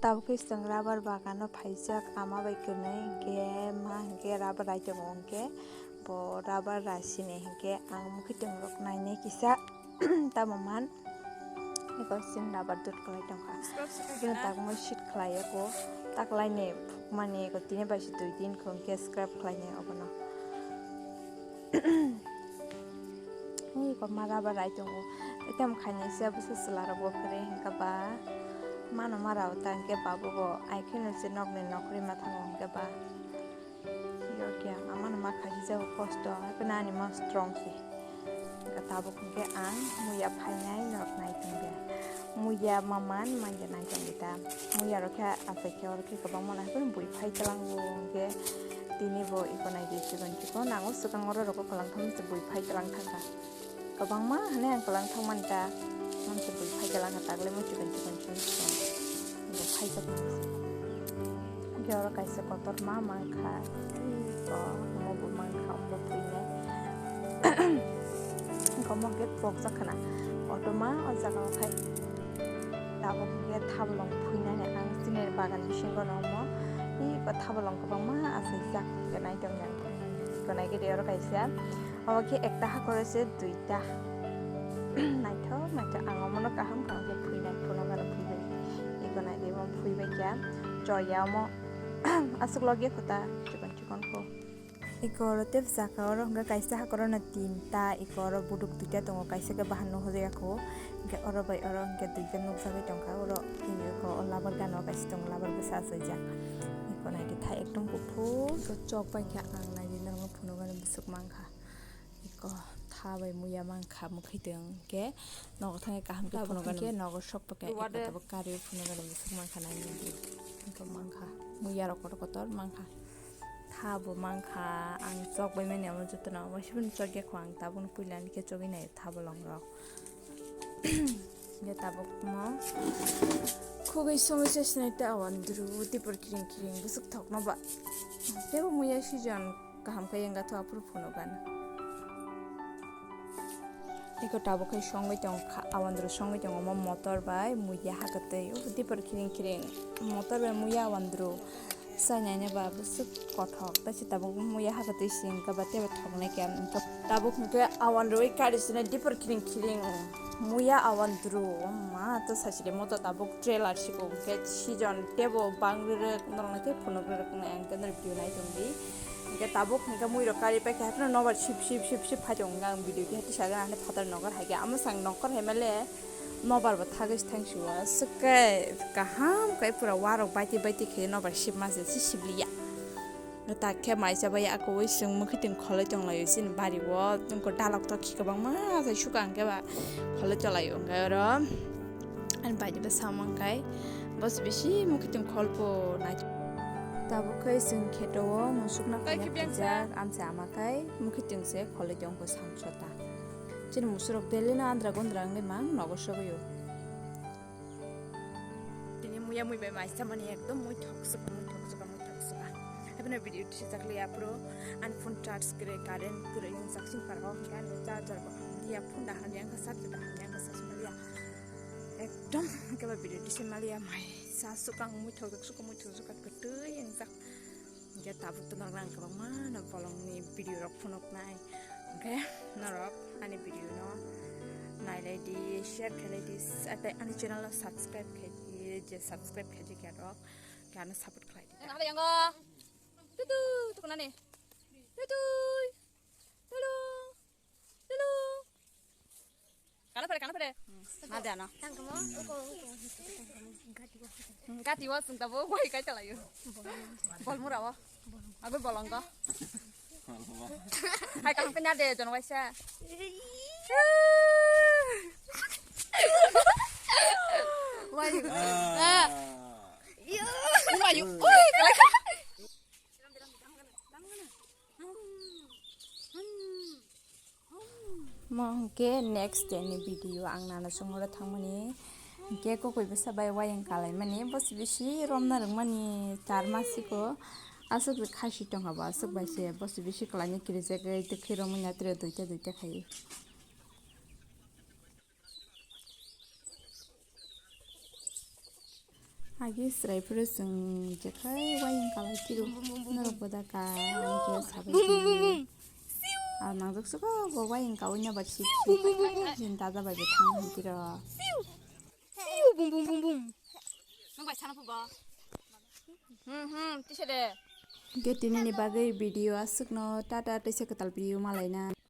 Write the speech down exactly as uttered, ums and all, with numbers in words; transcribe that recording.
Tabukhe chwng rubber bagano phaijak ama bai kwnwi, hinkhe ma hinkhe rubber rai tongo, hinkhe bo rubber rasini hinkhe ang mwkhwtwng rok nainai kisa tamo man. Eko sin rubber dud kwlai tongkha. Bini takmui sit khlai eko, taklaini phukmani eko tini bai se dui din kho hinkhe scrap khlainai obono. Eko ma rubber rai tongo. Ekam khainai se bwsa chwla rok bo kwrwi hinkhe ba mano ma rao ta hinkhe ba bobo ai kheno se nokni nokri ma thango hinkhe ba. Yo khe ang amano ma khaijak kosto, haikhe ani ma strong se. Tabuk hinkhe ang muya phainai norok nai tongkha. Muya ma man manya nai tongkha ta. Muya rok khe achai khe oro khe kwbangma nai bui phai tlango hinkhe tini bo iko nai di chikon chikon nango swkang oro rok kwlwng thangma se bui phai tlang thangkha. Kwbangma hwnwi ang kwlwng thangmani ta, mangsa bui phai kwlwng kha taglai mo chikon chikon chikon chikon. Bo phai kwbang se. Hinkhe oro kaisa kotorma mankha, iko omo bo mankha, omo bo phuinai. Hinkhe omo hinkhe pokjak khna, kotorma o jaga o khai. Tabuk hinkhe thabolong phuinani ang chini bagan bisingo no omo, iko thabolong kwbangma achaijak, hinkhe naitokni ang phuinani. Iko naikhe de oro kaisa. Obo khe ekta hakoro se duita. Naithok, naithok, ang omono kaham kaham khe phuinai, phunukgano phuibai. Iko nai de, omo phuibai khe choya omo aswk logya kho ta, chikon chikon kho. Iko oro tei bwsaka oro hwnkhe kaisa hakorono tinta, iko oro buduk duita tongo, kaisa khe bahan nukjagya kho, hwnkhe oro bai oro hwnkhe duita nukjagwi tongkha, oro tini iko o labar gana o kaisa tongo, labar bwsa achaijak. Iko nai de thai ekdom kuphur, iko chok bai khe ang nai de norokno phunukgani bwswk mankha. Iko tha bai muya mankha mwkhwtwng khe nogo thangwi kaham khe phunukgani. Tabuk hinkhe nogo sok pakha eko tabuk kari phunukgani bwswk mankha nainani di. Eko mankha muya rok kotor kotor mankha. Tha bo mankha ang chok bai mani amo jotono omo sibini chok ya kho ang tabukno puila ani khe chogwi naio thabolong rok. Hwnkhe tabukno khugwi songwi se sinai ta wandru tipor kiring kiring bwswk thokno ba teibo muya season. Kaham khe wngkha tho aphuru phunukgana. Eko tabuk khe songwi tongkha, awandru songwi tongo omo motor bai muya hakatwi, o dipor khiring khiring motor bai muya awandru. Chainaino ba bwswk kothok, tei se tabuk muya hakatwi se wngkha ba teibo thoknai khe wngkha. Tabuk hwnkhe awandru oi kari swnai dipor khiring khiring muya awandru. O ma to sachili motor tabuk trailer siko hwnkhe season teibo bang rwrwk norokno tei phunuk rwrwk wngnai ang khe norok video nai tongdi. Hingke tabuk hingke mui rok kari paikha, hapheno nobar sip, sip, sip, sip phai tongo, ang video keha tisajak ani phatar nokar hai khe, amo sang nokar hai male nobar bo thagwi se thangsuo, swkhe kaham khe pura warok baiti, baiti khe nobar sip ma se, se sibliya. Tak khe maisa bai ako ui swng mwkhwtwng kholoi tonglaio chini bari o, tongkho dalok tokhi kwbangma se suka hingke ba kholoi tonglaio, hingke oro. Ani bai de bwsa mangkai, bos bisi mwkhwtwng kholpo nai. Tabuk khe chwng kheto o musukna kaijakha phaijak, amsa ama kai mwkhwtwng se kholoi tongkho samsota. Chini musurok daily no andra gondra wngwi mang nogo sogwi o. Tini muya mui bai mai chamani ekdom mui thok suka, mui thok suka, mui thok suka. Haibano video tisajak liya phuru ani phone charge kwrwi, current kwrwi wng jak sing parao hwnkhe ani charger bo hamya, phone da hamya wngkha, charger da hamya wngkha, sasma liya. Ekdom kebo video tisa maliya mai sa sukang mui thok suka mui thok suka kwtwi wngjak. Hingke tabuk to norok ang kwbangma no bolongni video rok phunuknai. Hingke norok ani video no nailai di, share khailai di, tei ani channel no subscribe khai di, je subscribe khaijak ya rok, hingke ano support khlai di. Tutu, tukunani. Tutu. Tulu. Tulu. Kana pare, kana pare. Nadano. Gati wo sung tabo wai kai chalayo. Bol mura wo. Ago bolong ko. Hai kaham kanya de jon waisa. Wai. Ah. Wai. Oi, kalai. Mo hwnkhe next day ni video ang nana chungwi thangmani. Hwnkhe kokoi bwsa bai wayang kalaimani, bosi bisi romna rwngmani tar masiko aswk khasi tongkha bo aswk bai se, bosi bisi kwlaina kirijagwi twkhwi romwi natri duita duita khai. Agi srai phuru chwng jekhai wayang kalai tiro. Norok bo da ka ani khe sabai tongwi. Al nangjak suka bo wayang kawi na ba sip sip. Jin taja bai bo thang hai tiro. Siu, bum, bum, bum, bum. Nung bai sana phugo. Hmm, hmm, tisa de. Ge tini ni bagwi video aswkno tata tisa kwtal video malaina.